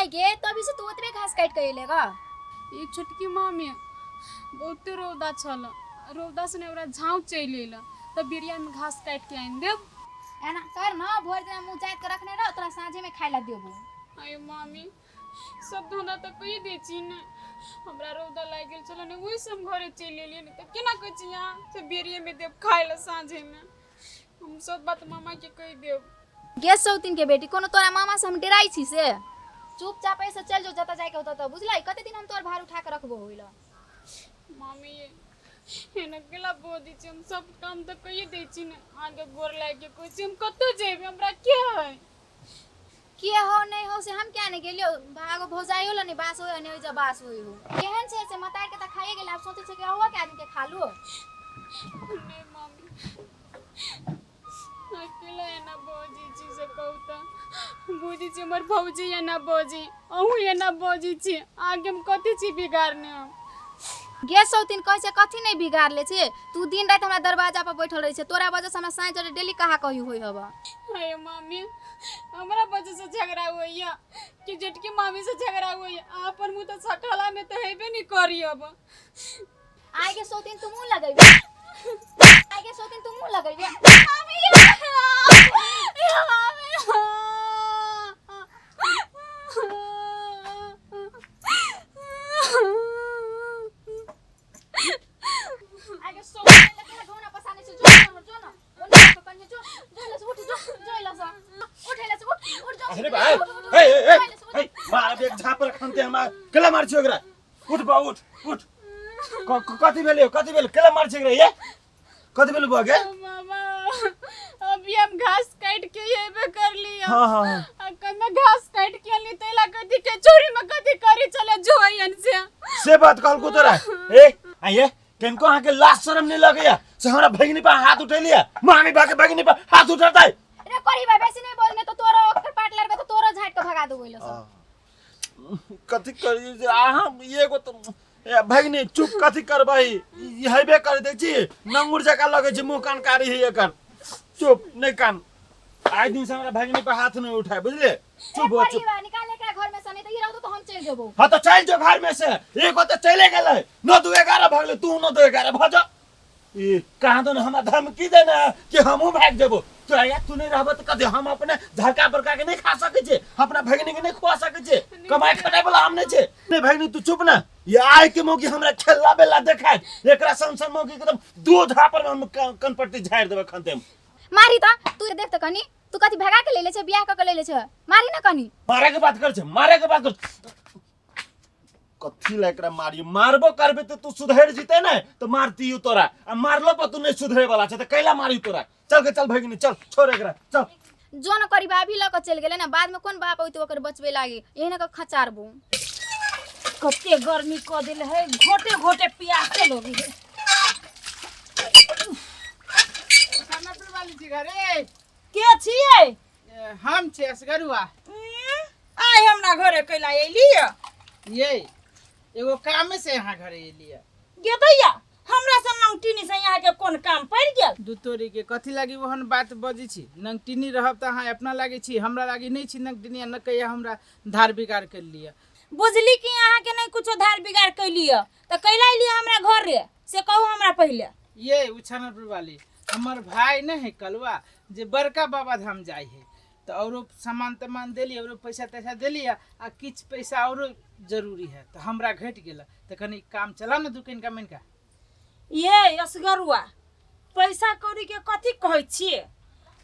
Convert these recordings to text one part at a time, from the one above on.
आइ गे तभी से तू ओतबे घास काटि के एले गा। ई छोटकी मामी, बहुते रौदा छल, रौदा से ने ओकरा झाँव चलि एल तऽ बेरिया में घास काटि के आनि देब। एना कर न, भरि दिन मुँह जाति के रखने रह, तोरा साँझे में खाइ ला देबो। अरे मामी, सब धंधा तऽ कहि दै छी ने, हमरा रौदा लागि गेल छल ने, ओहिसँ हम घरे चलि एलियै ने, तऽ केना कहै छी अहाँ से बेरिये में देब खाइ ला साँझे में? हम सब बात मामा के कहि देब। गे सौतिन के बेटी, कोनो तोरा मामा से हम डराई छी से? चुपचाप ऐसे चल जो जतऽ जाइके होतौ तब, बुझलै? कते दिन हम तोर भार उठा के रखबो होइला? मामी, एना केला बजै छी? हम सब काम तऽ कहिए दै छी ने, अहाँके गोर लागि के कहै छी, हम कतऽ जेबै? हमरा के है? के हो नहीं हो से हम क्या नहीं गेलियो, भागो भौजाइयो ल नहीं बास होय नहीं जा बास होय हो। केहन छै से मतार के त खाइए गेल, आब सोचै छै कि अहुआ के आदमी के खा लू। नहीं मामी, अकेला एना बजै छी से कहू तऽ बुझै छी हमर भौजी एना बजै, अहूँ एना बजै छी, अहाँके हम कथी छी बिगाड़ने हम? गे सौतिन, कहै छै कथी नहीं बिगाड़ले छै? तू दिन राति हमरा दरवाजा पर बैठल रहै छै, तोरा वजह से हमरा साँझ जरे डेली कहा कही होय हबा। अरे मामी, हमरा वजह से झगड़ा होइया कि जेठकी मामी से झगड़ा होइया? अहाँ अपन मुँह तऽ सकाला में तऽ हेबे नहीं करी अब। आइ के सौतिन तू मुँह लगेबे, आइ के सौतिन तू मुँह लगेबे। मामी, मामी। आइ के सौतिन लगे घोना पसाने से जो जो जो ना ओने को कन्ने जो जो लस उठ जो जो लस उठ लस उठ उठ जो। अरे भाई, हे हे हे हे, मार एक झापर खनते हम केला मार छी ओकरा। उठ बा, उठ उठ। कथी भेल यौ? कथी भेल? केला मार छी ओकरा? ये कथी भेल बुआ गे? मामा, अभी हम घास काट के एबे कर लिया। हाँ, हाँ, हाँ। आ कमे घास काट के अली तैला कथी के चोरी में कथी करी चले जोइन से। से बात कहलको तोरा? ए आइए, किनको अहाँ के लाज शरम नहीं लगैया से हमरा भगिनी पर हाथ उठेलिया? मामी बा के भगिनी पर हाथ उठेतै? रे करी भाई, बेसी नहीं बोलने तो तोरो ओकर पाट लड़बे तो तोरो झाट के भगा देबो इलो सब। कथी करी जे अहाँ एगो तो ए भगिनी चुप, कथी करबै? ई हेबे कर दै छी, नंगुर जकाँ लगै छै, मुँह कान कारी है एकर। चुप, नहीं कान, आइ दिन से हमरा भगिनी पर हाथ नहीं उठाए, बुझलिए? चुप हो, चुप। निकाल एकरा घर में से, नहीं तो ई रहतो तो हम चल जेबो। हाँ तो चल जो घर में से, एगो तो चले गेलै, 9 2 11 भगले, तू 9 2 11 भऽ जा। ई कहाँ तो हमरा धमकी देना कि हमहूँ भागि जेबो। तो आया तू नहीं रहबो तो कथी हम अपने झड़का बड़का के नहीं खा सकै छियै? अपना भगिनी के नहीं खुआ सकै छियै? कमाई खटाई वाला हम नहीं छियै? नहीं भगिनी, तू चुप ना। ये आय के मौकी हमरा खेलला बेला देखाय, एकरा सन सन मौकी एकदम दो झापर में हम कनपट्टी झाड़ि देबै खनते हम। मारी त तू देख त कनी, तू कथी भगा के ले ले छै, बियाह क के ले ले छै? मारी ना कनी। मारे के बात कर छै, मारे के बात कर, कथी ला एकरा मारियो? मारबो करबे तो तू सुधरि जीते ने तो मारतियो तोरा, आ मारलो पर तू नहीं सुधरे वाला छै तो कैला मारी तोरा? चल के चल भगिनी, चल, छोड़ एकरा, चल। जो न करी अभी लऽ के चलि गेलै ने, बाद में कोन बाप औतै ओकर बचबे लागी? एहन के खचारबो। कते गर्मी कऽ देल है, घोटे घोटे प्यासे लगी है। खाना वाली छी घरे? के छियै? हम छी असगरुआ। आइ हमरा घरे कैला एली? ये एगो कामे से यहाँ घरे एली। गे दैया, हमरा से नंगटिनी से यहाँ के कोन काम पड़ि गेल? दू तोरी के, कथी लागी ओहन बात बजै छी? नंगटिनी रहब तऽ अहाँ अपना लागे छी, हमरा लागी नहि छी नंगटिनी, आ न कहिया हमरा धार बिगाड़ कर लिअ। बुझली कि अहाँ के नहीं कुछो धार बिगाड़ कैली तऽ कैला एली हमरा घरे से कहू हमरा पहिले। ये उछानपुर वाली, हमर भाई नहीं है कलवा जे बड़का बाबा धाम जाइ है, तऽ औरो सामान तमान देली, औरो पैसा तैसा देली, आ किछु पैसा औरो जरूरी है तऽ हमरा घटि गेल, तऽ कनि काम चला ने दू कनिका मनिका। ये असगरुआ, पैसा कौड़ी के कथी कहै छियै?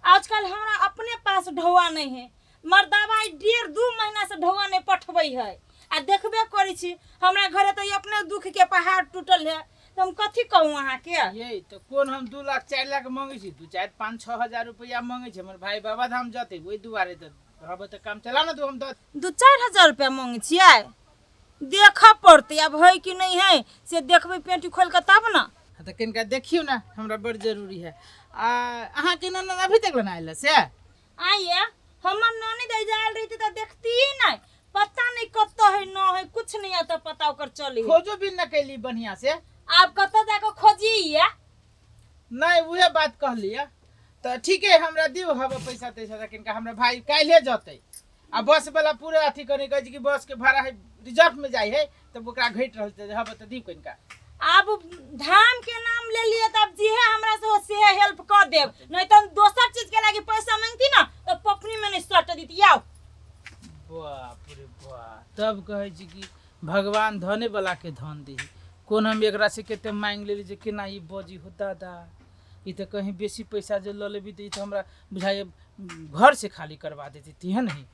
आजकल हमरा अपने पास ढौआ नहीं है, मर्दाबा आइ 1.5 2 महीना से ढौआ नहीं पठबै है, आ देखबे करै छी हमरा घरे तऽ ई अपने दुख के पहाड़ टूटल है, तऽ हम कथी कहू अहाँके? ये तऽ कोन हम 2 लाख 4 लाख मंगै छी? 2 4 5 6 हजार रुपैआ मंगै छी। हमर भाई बाबा धाम जतै, ओहि दुआरे तऽ रहबै तऽ काम चला ने दू, हम दऽ 2 4 हजार रुपया मंगै छियै? देखऽ पड़तै आब, है कि नहीं है से देखबै पेटी खोलि कऽ तब ने। हाँ, तऽ कनिका देखियौ ने, हमरा बड़ जरूरी है। आ अहाँके ननद अभी तक लेना आयल से? आइए, हमर ननद आयल रहितै तऽ देखती नहि, पता नहीं कतऽ है न है, कुछ नहीं आता पता ओकर चली। खोजो भी न कैली बढ़िया से। आब कतऽ जाकऽ खोजिए? नहीं, उहे बात कहलियै तऽ ठीके, हमरा दियौ हवा पैसा तैसा, तऽ कनिका हमरा भाई काल्हे जतै। आ बस वाला पूरे अथी करे कहै छै कि बस के भाड़ा है रिजर्व में जाइ है तब ओकरा घटि रहल छै हब तऽ दियौ कनिका। आब धाम के नाम ले लिए तब जेहे हमरा से हो सेहे हेल्प कर देब, नहीं तो हम दोसर चीज के लागी पैसा मांगती ना तो पपनी में नहीं सट देती। आओ। बाप रे बाप, तब कहै छै कि भगवान धने वाला के धन दी। कोन हम एकरा से कते मांगि लेली जे केना ई बजी हो दादा, ई तऽ कहीं बेसी पैसा जे लऽ लेबी तऽ ई तऽ हमरा बुझाइए घर से खाली करवा देती तेहन है।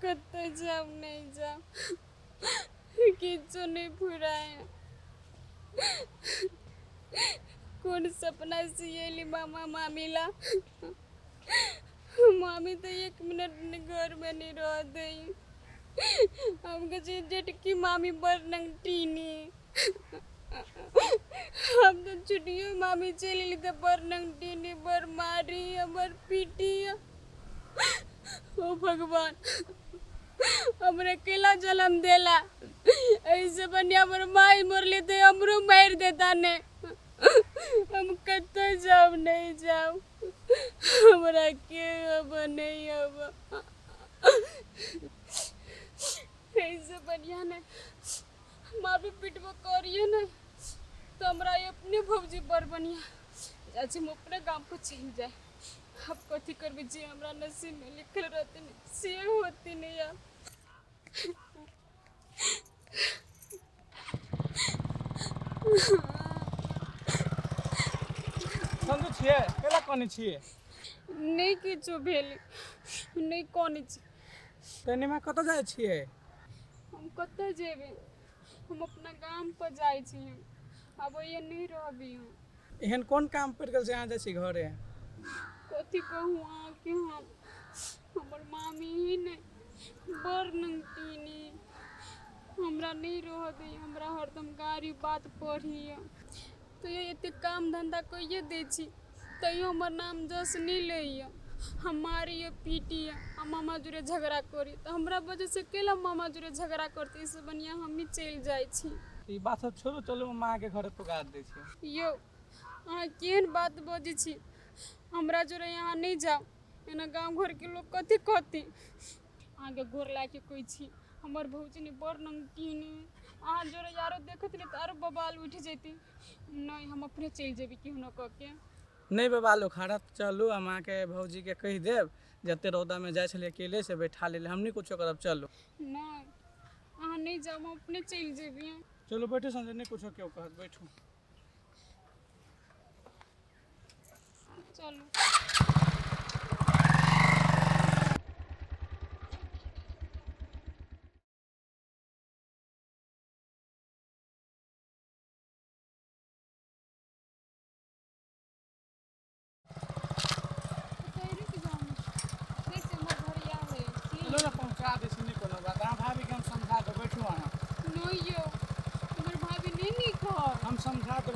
कतऽ जायब नहि जायब किछो नहि फुराय। कोन सपना सियेली मामा मामी ला, मामी तऽ एक मिनट घरमे नहि रह दै। हम कहै छियै जेठकी मामी बड़ नंगटीनी, हम तऽ छुट्टियो मामी चलि एली तऽ बड़ नंगटीनी, बड़ मारी, बड़ पीटी। ओ भगवान, हमरा केला जन्म देला, ऐसे बढ़िया हमर माय मरले तऽ हमरो मारि देता ने। हम कतऽ जाउ नहि जाउ, हमरा के अब नहीं अब। ऐसे बढ़िया ने मारबो पिटबो करिए ने तो हमरा अपने भौजी बड़ बढ़िया जाइ, हम अपने गाम पर चलि जाए। अब कथी करबै, जे हमरा नसीब में लिखल रहते ने से होते नहीं। आब संजू छियै, केला कने छियै? नहि किछो भेल, नहि कने छी। तनिमा कतऽ जाइ छियै? हम कतऽ जेबै, हम अपना गाम पर जाइ छी, आब ओहिए नहि रहबी हम। एहन कोन काम पड़ि गेल से अहाँ जाइ छी घरे? कथी कहू अहाँके, हम हमर मामी ही ने बड़ नंगटीनी, हमरा नहि रह दै, हमरा हरदम गारी बात पढ़ैए। तैयो एते काम धन्धा कैये दै छी तैयो हमर नाम जस नहि लैए, हम मारैए पीटैए आ मामा जुड़े झगड़ा करी तऽ हमरा वजहसँ केला मामा जुड़े झगड़ा करतै, एहिसँ बढ़िआँ हमही चलि जाइ छी। ई बात सब छोड़ू, चलू हम अहाँके घरे पुकार दै छी। यौ अहाँ केहन बात बजै छी, हमरा जोरे यहाँ नहि जाउ, एना गाँव घरके लोक कथी कहतै। अहाँके गोर लागिके कहै छी, हमर भौजी ने बड़ नमकीन, अहाँ जोरे आरो देखत ने तऽ आरो बवाल उठि जेतै। नहि हम अपने चलि जेबै केहनो कऽ के। नहि बवाल उखाड़त, चलू हम अहाँके भौजीके कहि देब जते रौदामे जाइ छलियै अकेले से बैठा लेले, हम नहि कुछो करब, चलू। नहि अहाँ नहि जाउ, हम अपने चलि जेबै। चलू बैठू संजय, नहि कुछो केओ कहत, बैठू। चलू।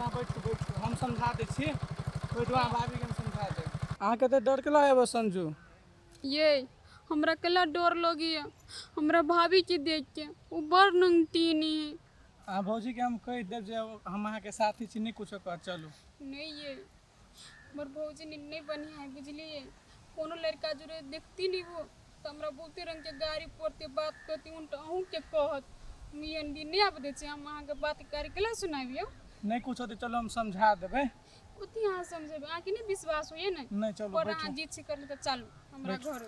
अहाँ बैठू बैठू, हम समझा दै छी। बैठू अहाँ, भाभीके हम समझा देब। अहाँके तऽ डर केला एबो संजू? ये हमरा केला डर लगैया हमरा भाभी के देख के, ओ बड़ नंगटीनी है। अहाँ भौजीके हम कहि देब जे हम अहाँके साथी छी, नहि कुछो कहत, चलू। नहीं ये हमर भौजी नहीं बढ़िया है, बुझलिए? कोनो लड़का जुड़े देखती नहीं वो तो हमरा बहुते रंग के गाड़ी पड़ते, बात कहती, उनटा अहूँ के कहत। हम एहन दिन नहीं आबि दै छी। हम अहाँके बात गाड़ी केला सुनाबियौ? नहि कुछो तऽ चलू, हम समझा देबै। कथी अहाँ समझेबै? अहाँके नहि विश्वास होइए ने? नहि, चलू। पर बैठू। अहाँ जिद छी करले तऽ चलू हमरा घर।